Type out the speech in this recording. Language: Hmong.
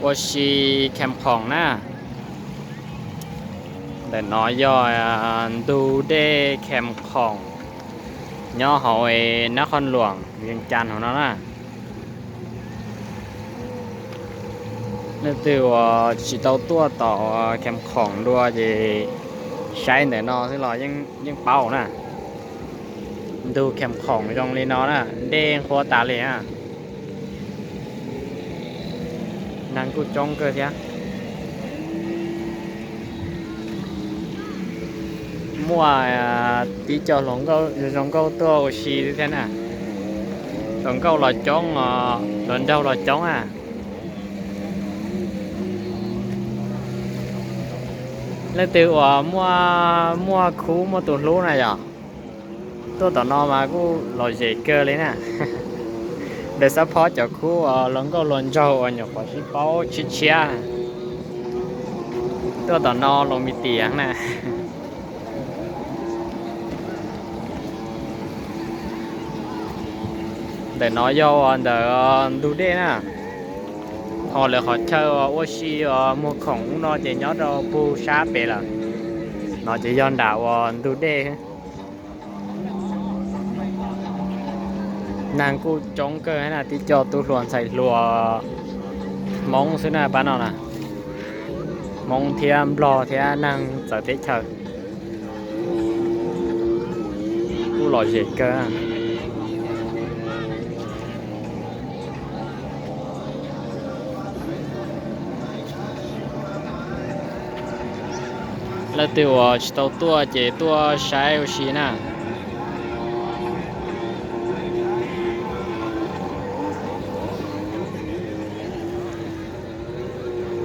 Ua si Kham Khoom na. Ntawm no yog ntug dej Kham Khoom nyob hauv Nab Qhoos Luam, Vees Cas hauv no na. Leej twg uas tsis tau tuaj tom Kham Khoom dua ces saib ntawm no xwb los yeej paub na. Ntug Kham Khoom zoo li no na, dej qhuav tas li na. Neeg kuj coob kawg thiab. Muaj tib co hluas nkauj zoo nkauj tuaj ua si thiab na. Hluas nkauj los coob, hluas nraug los coob na. Leej twg uas muaj, muaj khub muaj tus hlub na yom, tuaj tom no mas kuj lom zem kawg li na. Ntawm xab phob cov khub uas hluas nkauj hluas nraug uas nyuam qhuav sib paub tshiab tshiab, tuaj tom no los me tias na. Ntawm no yog ntawm ntug dej na, ho lawv qhov chaw ua si muag khoom ub no ces nyob rau pug sab pem lawm. No ces yog nram uas ntug dej. Neeg kuj coob kawg na, tib co tub hluas ntxhais hluas Hmoob xwb na pab no na. Hmoob thiab Nplog thiab neeg txawv teb chaws kuj lom zem kawg. Leej twg uas tsis tau tuaj ces tuaj saib ua si na.